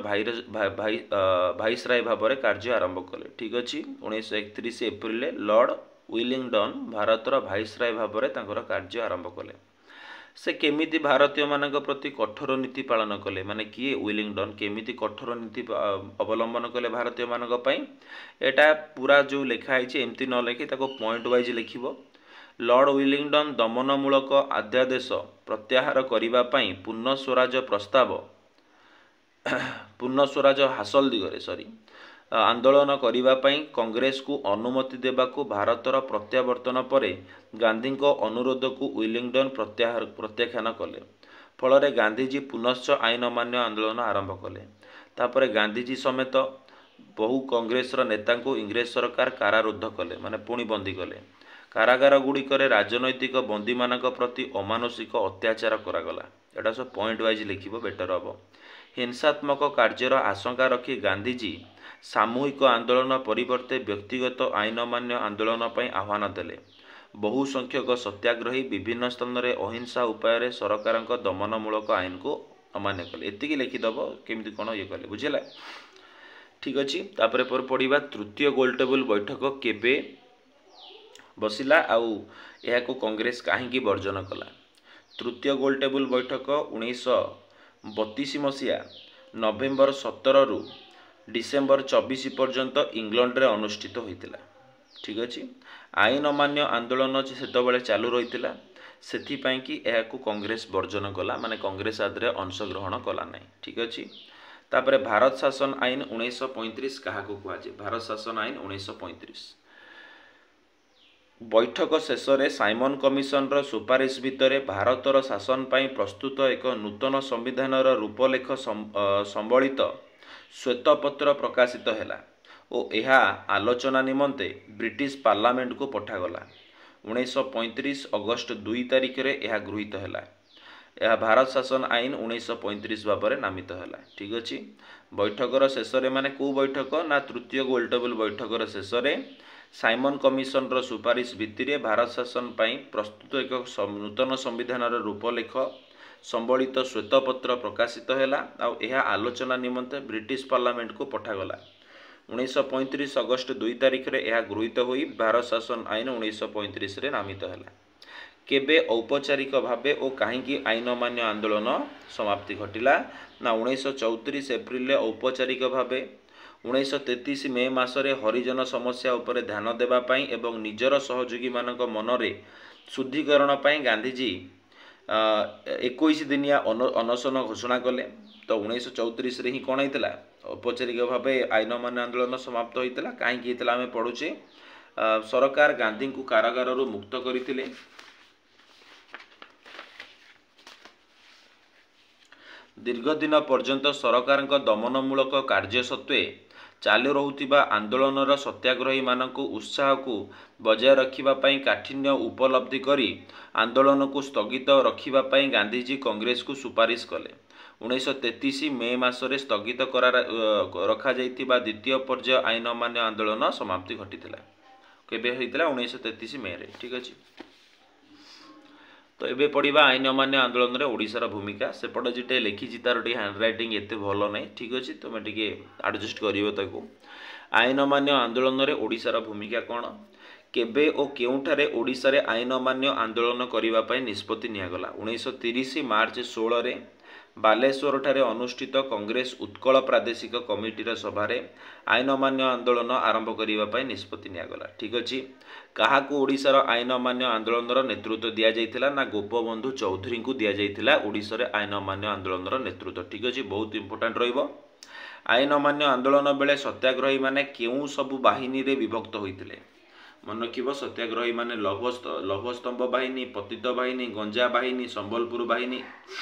ଭାଇସରାୟ ଭାବରେ କାର୍ଯ୍ୟ ଆରମ୍ଭ କଲେ। ଠିକ୍ ଅଛି। 1931 ଏପ୍ରିଲରେ ଲର୍ଡ଼ ୱିଲିଂଟନ୍ ଭାରତର ଭାଇସରାୟ ଭାବରେ ତାଙ୍କର କାର୍ଯ୍ୟ ଆରମ୍ଭ କଲେ। ସେ କେମିତି ଭାରତୀୟମାନଙ୍କ ପ୍ରତି କଠୋର ନୀତି ପାଳନ କଲେ? ମାନେ କିଏ? ୱିଲିଂଟନ୍ କେମିତି କଠୋର ନୀତି ଅବଲମ୍ବନ କଲେ ଭାରତୀୟମାନଙ୍କ ପାଇଁ? ଏଇଟା ପୁରା ଯେଉଁ ଲେଖା ହେଇଛି ଏମିତି ନ ଲେଖି ତାକୁ ପଏଣ୍ଟ ୱାଇଜ୍ ଲେଖିବ। ଲର୍ଡ଼ ୱିଲିଂଟନ୍ ଦମନମୂଳକ ଅଧ୍ୟାଦେଶ ପ୍ରତ୍ୟାହାର କରିବା ପାଇଁ ପୂର୍ଣ୍ଣ ସ୍ୱରାଜ ପ୍ରସ୍ତାବ, ପୂର୍ଣ୍ଣ ସ୍ୱରାଜ ହାସଲ ଦିଗରେ ଆନ୍ଦୋଳନ କରିବା ପାଇଁ କଂଗ୍ରେସକୁ ଅନୁମତି ଦେବାକୁ ଭାରତର ପ୍ରତ୍ୟାବର୍ତ୍ତନ ପରେ ଗାନ୍ଧୀଙ୍କ ଅନୁରୋଧକୁ ୱିଲିଂଟନ୍ ପ୍ରତ୍ୟାହାର ପ୍ରତ୍ୟାଖ୍ୟାନ କଲେ। ଫଳରେ ଗାନ୍ଧିଜୀ ପୁନଶ୍ଚ ଆଇନ ଅମାନ୍ୟ ଆନ୍ଦୋଳନ ଆରମ୍ଭ କଲେ। ତାପରେ ଗାନ୍ଧିଜୀ ସମେତ ବହୁ କଂଗ୍ରେସର ନେତାଙ୍କୁ ଇଂରେଜ ସରକାର କାରାରୁଦ୍ଧ କଲେ, ମାନେ ପୁଣି ବନ୍ଦୀ କଲେ। କାରାଗାର ଗୁଡ଼ିକରେ ରାଜନୈତିକ ବନ୍ଦୀମାନଙ୍କ ପ୍ରତି ଅମାନୁଷିକ ଅତ୍ୟାଚାର କରାଗଲା। ଏଇଟା ସବୁ ପଏଣ୍ଟ ୱାଇଜ୍ ଲେଖିବ, ବେଟର ହେବ। ହିଂସାତ୍ମକ କାର୍ଯ୍ୟର ଆଶଙ୍କା ରଖି ଗାନ୍ଧିଜୀ ସାମୂହିକ ଆନ୍ଦୋଳନ ପରିବର୍ତ୍ତେ ବ୍ୟକ୍ତିଗତ ଆଇନ ଅମାନ୍ୟ ଆନ୍ଦୋଳନ ପାଇଁ ଆହ୍ୱାନ ଦେଲେ। ବହୁ ସଂଖ୍ୟକ ସତ୍ୟାଗ୍ରହୀ ବିଭିନ୍ନ ସ୍ଥାନରେ ଅହିଂସା ଉପାୟରେ ସରକାରଙ୍କ ଦମନମୂଳକ ଆଇନକୁ ଅମାନ୍ୟ କଲେ। ଏତିକି ଲେଖିଦେବ, କେମିତି କ'ଣ ଇଏ କଲେ, ବୁଝିଲା? ଠିକ୍ ଅଛି। ତାପରେ ପରେ ପଢ଼ିବା ତୃତୀୟ ଗୋଲଟେବୁଲ ବୈଠକ କେବେ ବସିଲା ଆଉ ଏହାକୁ କଂଗ୍ରେସ କାହିଁକି ବର୍ଜନ କଲା? ତୃତୀୟ ଗୋଲଟେବୁଲ ବୈଠକ 1932 ମସିହା ନଭେମ୍ବର 17ରୁ ଡିସେମ୍ବର 24 ପର୍ଯ୍ୟନ୍ତ ଇଂଲଣ୍ଡରେ ଅନୁଷ୍ଠିତ ହୋଇଥିଲା। ଠିକ୍ ଅଛି। ଆଇନ ଅମାନ୍ୟ ଆନ୍ଦୋଳନ ସେତେବେଳେ ଚାଲୁ ରହିଥିଲା, ସେଥିପାଇଁ କି ଏହାକୁ କଂଗ୍ରେସ ବର୍ଜନ କଲା, ମାନେ କଂଗ୍ରେସ ଆଦିରେ ଅଂଶଗ୍ରହଣ କଲା ନାହିଁ। ଠିକ୍ ଅଛି। ତାପରେ ଭାରତ ଶାସନ ଆଇନ 1935 କାହାକୁ କୁହାଯାଏ? ଭାରତ ଶାସନ ଆଇନ 1935। ବୈଠକ ଶେଷରେ ସାଇମନ୍ କମିଶନର ସୁପାରିଶ ଭିତରେ ଭାରତର ଶାସନ ପାଇଁ ପ୍ରସ୍ତୁତ ଏକ ନୂତନ ସମ୍ବିଧାନର ରୂପଲେଖ ସମ୍ବଳିତ ଶ୍ୱେତପତ୍ର ପ୍ରକାଶିତ ହେଲା ଓ ଏହା ଆଲୋଚନା ନିମନ୍ତେ ବ୍ରିଟିଶ ପାର୍ଲାମେଣ୍ଟକୁ ପଠାଗଲା। 1935 ଅଗଷ୍ଟ 2 ତାରିଖରେ ଏହା ଗୃହୀତ ହେଲା। ଏହା ଭାରତ ଶାସନ ଆଇନ 1935 ଭାବରେ ନାମିତ ହେଲା। ଠିକ୍ ଅଛି। ବୈଠକର ଶେଷରେ, ମାନେ କେଉଁ ବୈଠକ ନା ତୃତୀୟ ଗୋଲଟେବୁଲ ବୈଠକର ଶେଷରେ ସାଇମନ୍ କମିଶନର ସୁପାରିଶ ଭିତ୍ତିରେ ଭାରତ ଶାସନ ପାଇଁ ପ୍ରସ୍ତୁତ ଏକ ନୂତନ ସମ୍ବିଧାନର ରୂପଲେଖ ସମ୍ବଳିତ ଶ୍ୱେତପତ୍ର ପ୍ରକାଶିତ ହେଲା ଆଉ ଏହା ଆଲୋଚନା ନିମନ୍ତେ ବ୍ରିଟିଶ ପାର୍ଲାମେଣ୍ଟକୁ ପଠାଗଲା। 1935 ଅଗଷ୍ଟ 2 ତାରିଖରେ ଏହା ଗୃହୀତ ହୋଇ ଭାରତ ଶାସନ ଆଇନ 1935ରେ ନାମିତ ହେଲା। କେବେ ଔପଚାରିକ ଭାବେ ଓ କାହିଁକି ଆଇନ ଅମାନ୍ୟ ଆନ୍ଦୋଳନ ସମାପ୍ତି ଘଟିଲା ନା 1934 ଏପ୍ରିଲରେ ଔପଚାରିକ ଭାବେ, 1933 ମେ ମାସରେ ହରିଜନ ସମସ୍ୟା ଉପରେ ଧ୍ୟାନ ଦେବା ପାଇଁ ଏବଂ ନିଜର ସହଯୋଗୀମାନଙ୍କ ମନରେ ଶୁଦ୍ଧିକରଣ ପାଇଁ ଗାନ୍ଧିଜୀ 21 ଦିନିଆ ଅନଶନ ଘୋଷଣା କଲେ। ତ 1934ରେ ହିଁ କ'ଣ ହେଇଥିଲା? ଔପଚାରିକ ଭାବେ ଆଇନ ଅମାନ୍ୟ ଆନ୍ଦୋଳନ ସମାପ୍ତ ହୋଇଥିଲା। କାହିଁକି ହେଇଥିଲା ଆମେ ପଢ଼ୁଛେ। ସରକାର ଗାନ୍ଧୀଙ୍କୁ କାରାଗାରରୁ ମୁକ୍ତ କରିଥିଲେ। ଦୀର୍ଘଦିନ ପର୍ଯ୍ୟନ୍ତ ସରକାରଙ୍କ ଦମନମୂଳକ କାର୍ଯ୍ୟ ସତ୍ତ୍ୱେ ଚାଲୁ ରହୁଥିବା ଆନ୍ଦୋଳନର ସତ୍ୟାଗ୍ରହୀମାନଙ୍କୁ ଉତ୍ସାହକୁ ବଜାୟ ରଖିବା ପାଇଁ କାଠିନ୍ୟ ଉପଲବ୍ଧି କରି ଆନ୍ଦୋଳନକୁ ସ୍ଥଗିତ ରଖିବା ପାଇଁ ଗାନ୍ଧିଜୀ କଂଗ୍ରେସକୁ ସୁପାରିଶ କଲେ। 1933 ମେ ମାସରେ ସ୍ଥଗିତ କରା ରଖାଯାଇଥିବା ଦ୍ୱିତୀୟ ପର୍ଯ୍ୟାୟ ଆଇନ ଅମାନ୍ୟ ଆନ୍ଦୋଳନ ସମାପ୍ତି ଘଟିଥିଲା। କେବେ ହୋଇଥିଲା? 1933 ମେରେ। ଠିକ୍ ଅଛି। ତ ଏବେ ପଢ଼ିବା ଆଇନ ଅମାନ୍ୟ ଆନ୍ଦୋଳନରେ ଓଡ଼ିଶାର ଭୂମିକା। ସେପଟେ ଯେଟେ ଲେଖିଛି ତାର ଟିକେ ହ୍ୟାଣ୍ଡ ରାଇଟିଂ ଏତେ ଭଲ ନାହିଁ। ଠିକ୍ ଅଛି, ତୁମେ ଟିକେ ଆଡ଼ଜଷ୍ଟ କରିବ ତାକୁ। ଆଇନ ଅମାନ୍ୟ ଆନ୍ଦୋଳନରେ ଓଡ଼ିଶାର ଭୂମିକା କ'ଣ? କେବେ ଓ କେଉଁଠାରେ ଓଡ଼ିଶାରେ ଆଇନ ଅମାନ୍ୟ ଆନ୍ଦୋଳନ କରିବା ପାଇଁ ନିଷ୍ପତ୍ତି ନିଆଗଲା? 1930 ମାର୍ଚ୍ଚ 16ରେ ବାଲେଶ୍ୱରଠାରେ ଅନୁଷ୍ଠିତ କଂଗ୍ରେସ ଉତ୍କଳ ପ୍ରାଦେଶିକ କମିଟିର ସଭାରେ ଆଇନ ଅମାନ୍ୟ ଆନ୍ଦୋଳନ ଆରମ୍ଭ କରିବା ପାଇଁ ନିଷ୍ପତ୍ତି ନିଆଗଲା। ଠିକ୍ ଅଛି। କାହାକୁ ଓଡ଼ିଶାର ଆଇନ ଅମାନ୍ୟ ଆନ୍ଦୋଳନର ନେତୃତ୍ୱ ଦିଆଯାଇଥିଲା ନା ଗୋପବନ୍ଧୁ ଚୌଧୁରୀଙ୍କୁ ଦିଆଯାଇଥିଲା ଓଡ଼ିଶାରେ ଆଇନ ଅମାନ୍ୟ ଆନ୍ଦୋଳନର ନେତୃତ୍ୱ। ଠିକ୍ ଅଛି, ବହୁତ ଇମ୍ପୋର୍ଟାଣ୍ଟ ରହିବ। ଆଇନ ଅମାନ୍ୟ ଆନ୍ଦୋଳନ ବେଳେ ସତ୍ୟାଗ୍ରହୀମାନେ କେଉଁ ସବୁ ବାହିନୀରେ ବିଭକ୍ତ ହୋଇଥିଲେ? ମନେ ରଖିବ, ସତ୍ୟାଗ୍ରହୀମାନେ ଲୌହସ୍ତମ୍ଭ ବାହିନୀ, ପତିତ ବାହିନୀ, ଗଞ୍ଜା ବାହିନୀ, ସମ୍ବଲପୁର ବାହିନୀ,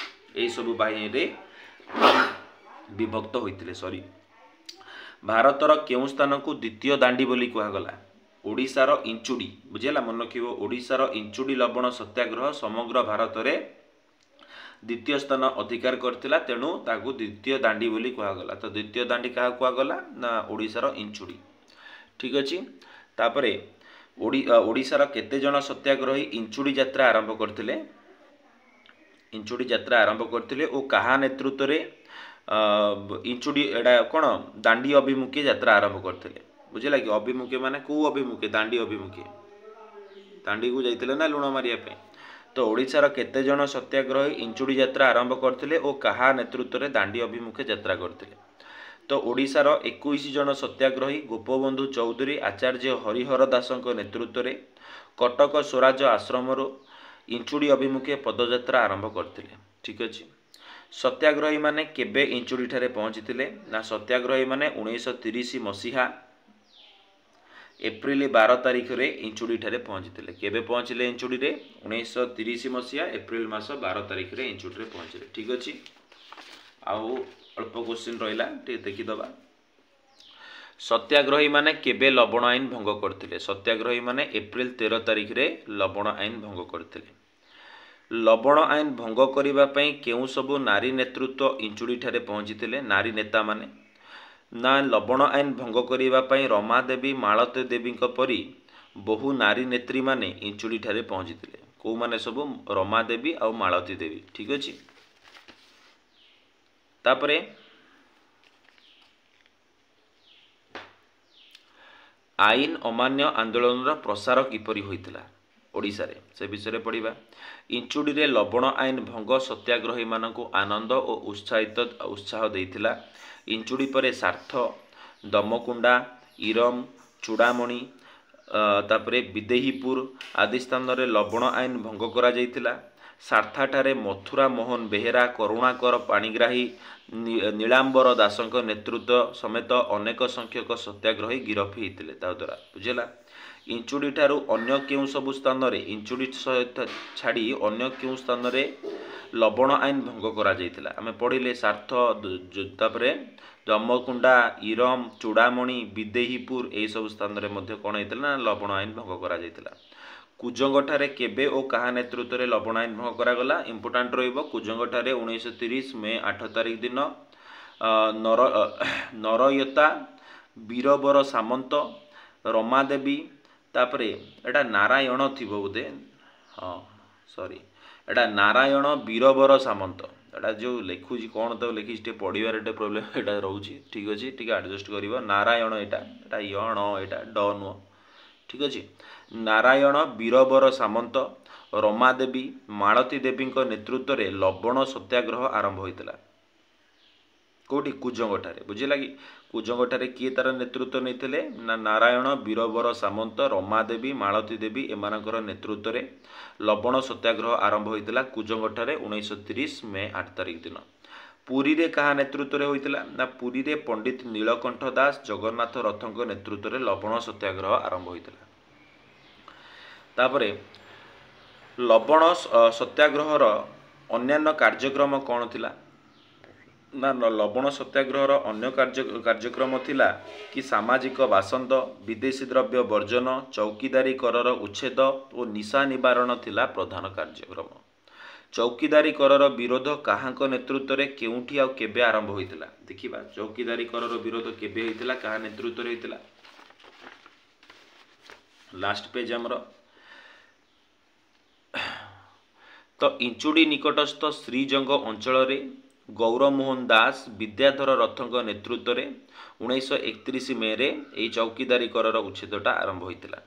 ଏହିସବୁ ବାହିନୀରେ ବିଭକ୍ତ ହୋଇଥିଲେ। ସରି, ଭାରତର କେଉଁ ସ୍ଥାନକୁ ଦ୍ୱିତୀୟ ଦାଣ୍ଡି ବୋଲି କୁହାଗଲା? ଓଡ଼ିଶାର ଇଞ୍ଚୁଡ଼ି। ବୁଝିହେଲା? ମନେ ରଖିବ, ଓଡ଼ିଶାର ଇଞ୍ଚୁଡ଼ି ଲବଣ ସତ୍ୟାଗ୍ରହ ସମଗ୍ର ଭାରତରେ ଦ୍ୱିତୀୟ ସ୍ଥାନ ଅଧିକାର କରିଥିଲା, ତେଣୁ ତାକୁ ଦ୍ୱିତୀୟ ଦାଣ୍ଡି ବୋଲି କୁହାଗଲା। ତ ଦ୍ୱିତୀୟ ଦାଣ୍ଡି କାହାକୁ କୁହାଗଲା ନା ଓଡ଼ିଶାର ଇଞ୍ଚୁଡ଼ି। ଠିକ୍ ଅଛି। ତାପରେ ଓଡ଼ିଶାର କେତେ ଜଣ ସତ୍ୟାଗ୍ରହୀ ଇଞ୍ଚୁଡ଼ି ଯାତ୍ରା ଆରମ୍ଭ କରିଥିଲେ? ଇଞ୍ଚୁଡ଼ି ଯାତ୍ରା ଆରମ୍ଭ କରିଥିଲେ ଓ କାହା ନେତୃତ୍ୱରେ ଇଞ୍ଚୁଡ଼ି ଏଇଟା କ'ଣ ଦାଣ୍ଡି ଅଭିମୁଖେ ଯାତ୍ରା ଆରମ୍ଭ କରିଥିଲେ? ବୁଝିଲା କି? ଅଭିମୁଖେ ମାନେ କେଉଁ ଅଭିମୁଖେ? ଦାଣ୍ଡି ଅଭିମୁଖେ। ଦାଣ୍ଡିକୁ ଯାଇଥିଲେ ନା ଲୁଣ ମାରିବା ପାଇଁ। ତ ଓଡ଼ିଶାର କେତେ ଜଣ ସତ୍ୟାଗ୍ରହୀ ଇଞ୍ଚୁଡ଼ି ଯାତ୍ରା ଆରମ୍ଭ କରିଥିଲେ ଓ କାହା ନେତୃତ୍ୱରେ ଦାଣ୍ଡି ଅଭିମୁଖେ ଯାତ୍ରା କରିଥିଲେ? ତ ଓଡ଼ିଶାର 21 ଜଣ ସତ୍ୟାଗ୍ରହୀ ଗୋପବନ୍ଧୁ ଚୌଧୁରୀ, ଆଚାର୍ଯ୍ୟ ହରିହର ଦାସଙ୍କ ନେତୃତ୍ୱରେ କଟକ ସ୍ୱରାଜ ଆଶ୍ରମରୁ ଇଞ୍ଚୁଡ଼ି ଅଭିମୁଖେ ପଦଯାତ୍ରା ଆରମ୍ଭ କରିଥିଲେ। ଠିକ୍ ଅଛି। ସତ୍ୟାଗ୍ରହୀମାନେ କେବେ ଇଞ୍ଚୁଡ଼ିଠାରେ ପହଞ୍ଚିଥିଲେ? ନା, ସତ୍ୟାଗ୍ରହୀମାନେ 1930 ମସିହା ଏପ୍ରିଲ 12 ତାରିଖରେ ଇଞ୍ଚୁଡ଼ିଠାରେ ପହଞ୍ଚିଥିଲେ। କେବେ ପହଞ୍ଚିଲେ ଇଞ୍ଚୁଡ଼ିରେ? 1930 ମସିହା ଏପ୍ରିଲ ମାସ 12 ତାରିଖରେ ଇଞ୍ଚୁଡ଼ିରେ ପହଞ୍ଚିଲେ। ଠିକ୍ ଅଛି। ଆଉ ଅଳ୍ପ କୋଶ୍ଚିନ୍ ରହିଲା, ଟିକେ ଦେଖିଦେବା। ସତ୍ୟାଗ୍ରହୀମାନେ କେବେ ଲବଣ ଆଇନ ଭଙ୍ଗ କରିଥିଲେ? ସତ୍ୟାଗ୍ରହୀମାନେ ଏପ୍ରିଲ 13 ତାରିଖରେ ଲବଣ ଆଇନ ଭଙ୍ଗ କରିଥିଲେ। ଲବଣ ଆଇନ ଭଙ୍ଗ କରିବା ପାଇଁ କେଉଁ ସବୁ ନାରୀ ନେତୃତ୍ୱ ଇଞ୍ଚୁଡ଼ିଠାରେ ପହଞ୍ଚିଥିଲେ, ନାରୀ ନେତାମାନେ? ନା, ଲବଣ ଆଇନ ଭଙ୍ଗ କରିବା ପାଇଁ ରମାଦେବୀ, ମାଳତୀ ଦେବୀଙ୍କ ପରି ବହୁ ନାରୀ ନେତ୍ରୀମାନେ ଇଞ୍ଚୁଡ଼ିଠାରେ ପହଞ୍ଚିଥିଲେ। କେଉଁମାନେ ସବୁ? ରମାଦେବୀ ଆଉ ମାଳତୀ ଦେବୀ। ଠିକ୍ ଅଛି। ତାପରେ ଆଇନ ଅମାନ୍ୟ ଆନ୍ଦୋଳନର ପ୍ରସାର କିପରି ହୋଇଥିଲା ଓଡ଼ିଶାରେ, ସେ ବିଷୟରେ ପଢ଼ିବା। ଇଞ୍ଚୁଡ଼ିରେ ଲବଣ ଆଇନ ଭଙ୍ଗ ସତ୍ୟାଗ୍ରହୀମାନଙ୍କୁ ଆନନ୍ଦ ଓ ଉତ୍ସାହିତ ଉତ୍ସାହ ଦେଇଥିଲା। ଇଞ୍ଚୁଡ଼ି ପରେ ସାର୍ଥ, ଦମକୁଣ୍ଡା, ଇରମ, ଚୂଡ଼ାମଣି, ତାପରେ ବିଦେହୀପୁର ଆଦି ସ୍ଥାନରେ ଲବଣ ଆଇନ ଭଙ୍ଗ କରାଯାଇଥିଲା। ସାର୍ଥାଠାରେ ମଥୁରା ମୋହନ ବେହେରା, କରୁଣାକର ପାଣିଗ୍ରାହୀ, ନୀଳାମ୍ବର ଦାସଙ୍କ ନେତୃତ୍ୱ ସମେତ ଅନେକ ସଂଖ୍ୟକ ସତ୍ୟାଗ୍ରହୀ ଗିରଫ ହେଇଥିଲେ ତା ଦ୍ୱାରା। ବୁଝିଲା? ଇଞ୍ଚୁଡ଼ି ଠାରୁ ଅନ୍ୟ କେଉଁ ସବୁ ସ୍ଥାନରେ, ଇଞ୍ଚୁଡ଼ି ସହିତ ଛାଡ଼ି ଅନ୍ୟ କେଉଁ ସ୍ଥାନରେ ଲବଣ ଆଇନ ଭଙ୍ଗ କରାଯାଇଥିଲା? ଆମେ ପଢ଼ିଲେ ସାର୍ଥ, ତାପରେ ଦମକୁଣ୍ଡା, ଇରମ, ଚୂଡ଼ାମଣି, ବିଦେହୀପୁର, ଏହିସବୁ ସ୍ଥାନରେ ମଧ୍ୟ କ'ଣ ହେଇଥିଲା ନା ଲବଣ ଆଇନ ଭଙ୍ଗ କରାଯାଇଥିଲା। କୁଜଙ୍ଗଠାରେ କେବେ ଓ କାହା ନେତୃତ୍ୱରେ ଲବଣ ଆଇନ ଭଙ୍ଗ କରାଗଲା? ଇମ୍ପୋର୍ଟାଣ୍ଟ ରହିବ। କୁଜଙ୍ଗଠାରେ 1930 ମେ 8 ତାରିଖ ଦିନ ନର ନରୟତା, ବୀରବର ସାମନ୍ତ, ରମାଦେବୀ, ତାପରେ ଏଇଟା ନାରାୟଣ ଥିବ ବୋଧେ, ହଁ ସରି, ଏଇଟା ନାରାୟଣ ବୀରବର ସାମନ୍ତ। ଏଇଟା ଯେଉଁ ଲେଖୁଛି କ'ଣ ତ ଲେଖିଛି, ଟିକେ ପଢ଼ିବାରେ ଟିକେ ପ୍ରୋବ୍ଲେମ୍ ଏଇଟା ରହୁଛି। ଠିକ୍ ଅଛି, ଟିକେ ଆଡ଼ଜଷ୍ଟ କରିବ। ନାରାୟଣ, ଏଇଟା ୟଣ, ଏଇଟା ଡ ନୁହଁ। ଠିକ୍ ଅଛି। ନାରାୟଣ ବୀରବର ସାମନ୍ତ, ରମାଦେବୀ, ମାଳତୀ ଦେବୀଙ୍କ ନେତୃତ୍ୱରେ ଲବଣ ସତ୍ୟାଗ୍ରହ ଆରମ୍ଭ ହୋଇଥିଲା। କେଉଁଠି? କୁଜଙ୍ଗଠାରେ। ବୁଝିଲା କି? କୁଜଙ୍ଗଠାରେ କିଏ ତାର ନେତୃତ୍ୱ ନେଇଥିଲେ? ନା, ନାରାୟଣ ବୀରବର ସାମନ୍ତ, ରମାଦେବୀ, ମାଳତୀ ଦେବୀ ଏମାନଙ୍କର ନେତୃତ୍ୱରେ ଲବଣ ସତ୍ୟାଗ୍ରହ ଆରମ୍ଭ ହୋଇଥିଲା କୁଜଙ୍ଗଠାରେ 1930 ମେ 8 ତାରିଖ ଦିନ। ପୁରୀରେ କାହା ନେତୃତ୍ୱରେ ହୋଇଥିଲା? ନା, ପୁରୀରେ ପଣ୍ଡିତ ନୀଳକଣ୍ଠ ଦାସ, ଜଗନ୍ନାଥ ରଥଙ୍କ ନେତୃତ୍ୱରେ ଲବଣ ସତ୍ୟାଗ୍ରହ ଆରମ୍ଭ ହୋଇଥିଲା। ତାପରେ ଲବଣ ସତ୍ୟାଗ୍ରହର ଅନ୍ୟାନ୍ୟ କାର୍ଯ୍ୟକ୍ରମ କ'ଣ ଥିଲା? ନା, ଲବଣ ସତ୍ୟାଗ୍ରହର ଅନ୍ୟ କାର୍ଯ୍ୟକ୍ରମ ଥିଲା କି ସାମାଜିକ ବାସନ୍ଦ, ବିଦେଶୀ ଦ୍ରବ୍ୟ ବର୍ଜନ, ଚୌକିଦାରୀ କରର ଉଚ୍ଛେଦ ଓ ନିଶା ନିବାରଣ ଥିଲା ପ୍ରଧାନ କାର୍ଯ୍ୟକ୍ରମ। ଚୌକିଦାରୀ କରର ବିରୋଧ କାହାଙ୍କ ନେତୃତ୍ୱରେ, କେଉଁଠି ଆଉ କେବେ ଆରମ୍ଭ ହୋଇଥିଲା? ଦେଖିବା, ଚୌକିଦାରୀ କରର ବିରୋଧ କେବେ ହେଇଥିଲା, କାହା ନେତୃତ୍ୱରେ ହେଇଥିଲା। ଲାଷ୍ଟ ପେଜ୍ ଆମର। ତ ଇଞ୍ଚୁଡ଼ି ନିକଟସ୍ଥ ଶ୍ରୀଜଙ୍ଗ ଅଞ୍ଚଳରେ ଗୌରମୋହନ ଦାସ, ବିଦ୍ୟାଧର ରଥଙ୍କ ନେତୃତ୍ୱରେ 1931 ମେରେ ଏହି ଚୌକିଦାରୀ କରର ଉଚ୍ଛେଦଟା ଆରମ୍ଭ ହୋଇଥିଲା।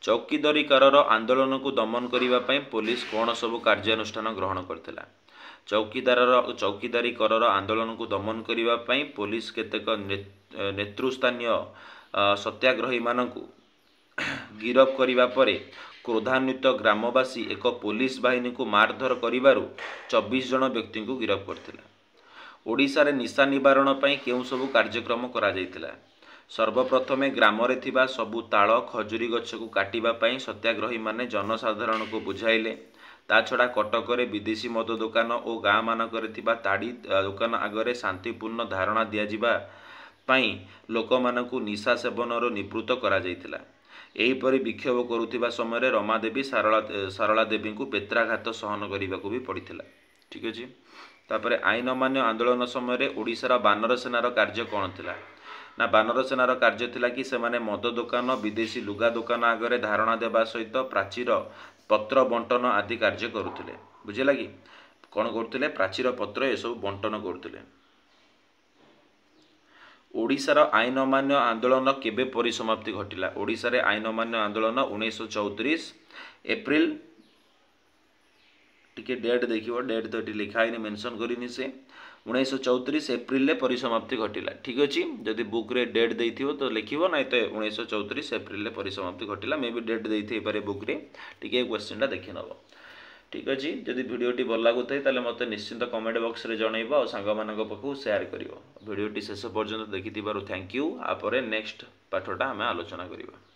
ଚୌକିଦାରୀ କରର ଆନ୍ଦୋଳନକୁ ଦମନ କରିବା ପାଇଁ ପୋଲିସ କ'ଣ ସବୁ କାର୍ଯ୍ୟାନୁଷ୍ଠାନ ଗ୍ରହଣ କରିଥିଲା? ଚୌକିଦାରର ଚୌକିଦାରୀ କରର ଆନ୍ଦୋଳନକୁ ଦମନ କରିବା ପାଇଁ ପୋଲିସ କେତେକ ନେତୃସ୍ଥାନୀୟ ସତ୍ୟାଗ୍ରହୀମାନଙ୍କୁ ଗିରଫ କରିବା ପରେ କ୍ରୋଧାନ୍ୱିତ ଗ୍ରାମବାସୀ ଏକ ପୋଲିସ ବାହିନୀକୁ ମାରଧର କରିବାରୁ 24 ଜଣ ବ୍ୟକ୍ତିଙ୍କୁ ଗିରଫ କରିଥିଲା। ଓଡ଼ିଶାରେ ନିଶା ନିବାରଣ ପାଇଁ କେଉଁ ସବୁ କାର୍ଯ୍ୟକ୍ରମ କରାଯାଇଥିଲା? ସର୍ବପ୍ରଥମେ ଗ୍ରାମରେ ଥିବା ସବୁ ତାଳ ଖଜୁରୀ ଗଛକୁ କାଟିବା ପାଇଁ ସତ୍ୟାଗ୍ରହୀମାନେ ଜନସାଧାରଣଙ୍କୁ ବୁଝାଇଲେ। ତା ଛଡ଼ା କଟକରେ ବିଦେଶୀ ମଦ ଦୋକାନ ଓ ଗାଁମାନଙ୍କରେ ଥିବା ତାଡ଼ି ଦୋକାନ ଆଗରେ ଶାନ୍ତିପୂର୍ଣ୍ଣ ଧାରଣା ଦିଆଯିବା ପାଇଁ ଲୋକମାନଙ୍କୁ ନିଶା ସେବନରୁ ନିବୃତ୍ତ କରାଯାଇଥିଲା। ଏହିପରି ବିକ୍ଷୋଭ କରୁଥିବା ସମୟରେ ରମାଦେବୀ, ସାରଳା ଦେବୀଙ୍କୁ ବେତ୍ରାଘାତ ସହନ କରିବାକୁ ବି ପଡ଼ିଥିଲା। ଠିକ୍ ଅଛି। ତାପରେ ଆଇନ ଅମାନ୍ୟ ଆନ୍ଦୋଳନ ସମୟରେ ଓଡ଼ିଶାର ବାନର ସେନାର କାର୍ଯ୍ୟ କ'ଣ ଥିଲା? ନା, ବାନର ସେନାର କାର୍ଯ୍ୟ ଥିଲା କି ସେମାନେ ମଦ ଦୋକାନ, ବିଦେଶୀ ଲୁଗା ଦୋକାନ ଆଗରେ ଧାରଣା ଦେବା ସହିତ ପ୍ରାଚୀର ପତ୍ର ବଣ୍ଟନ ଆଦି କାର୍ଯ୍ୟ କରୁଥିଲେ। ବୁଝିଲା କି? କ'ଣ କରୁଥିଲେ? ପ୍ରାଚୀର ପତ୍ର ଏସବୁ ବଣ୍ଟନ କରୁଥିଲେ। ଓଡ଼ିଶାର ଆଇନ ଅମାନ୍ୟ ଆନ୍ଦୋଳନ କେବେ ପରିସମାପ୍ତି ଘଟିଲା? ଓଡ଼ିଶାରେ ଆଇନ ଅମାନ୍ୟ ଆନ୍ଦୋଳନ 1934 ଏପ୍ରିଲ, ଟିକେ ଡେଟ୍ ଦେଖିବ, ଡେଟ୍ ତ ଏଠି ଲେଖା ହେଇନି, ମେନସନ୍ କରିନି ସେ। 1934 ଏପ୍ରିଲରେ ପରିସମାପ୍ତି ଘଟିଲା। ଠିକ୍ ଅଛି, ଯଦି ବୁକ୍ରେ ଡେଟ୍ ଦେଇଥିବ ତ ଲେଖିବ, ନାଇଁ ତ 1934 ଏପ୍ରିଲରେ ପରିସମାପ୍ତି ଘଟିଲା। ମେ ବି ଡେଟ୍ ଦେଇଥାଇପାରେ ବୁକ୍ରେ, ଟିକେ କ୍ୱେଶ୍ଚିନ୍ଟା ଦେଖିନେବ। ଠିକ୍ ଅଛି, ଯଦି ଭିଡ଼ିଓଟି ଭଲ ଲାଗୁଥାଏ ତାହେଲେ ମୋତେ ନିଶ୍ଚିନ୍ତ କମେଣ୍ଟ ବକ୍ସରେ ଜଣାଇବ ଆଉ ସାଙ୍ଗମାନଙ୍କ ପାଖକୁ ସେୟାର କରିବ। ଭିଡ଼ିଓଟି ଶେଷ ପର୍ଯ୍ୟନ୍ତ ଦେଖିଥିବାରୁ thank you. ଆପରେ ନେକ୍ସଟ ପାଠଟା ଆମେ ଆଲୋଚନା କରିବା।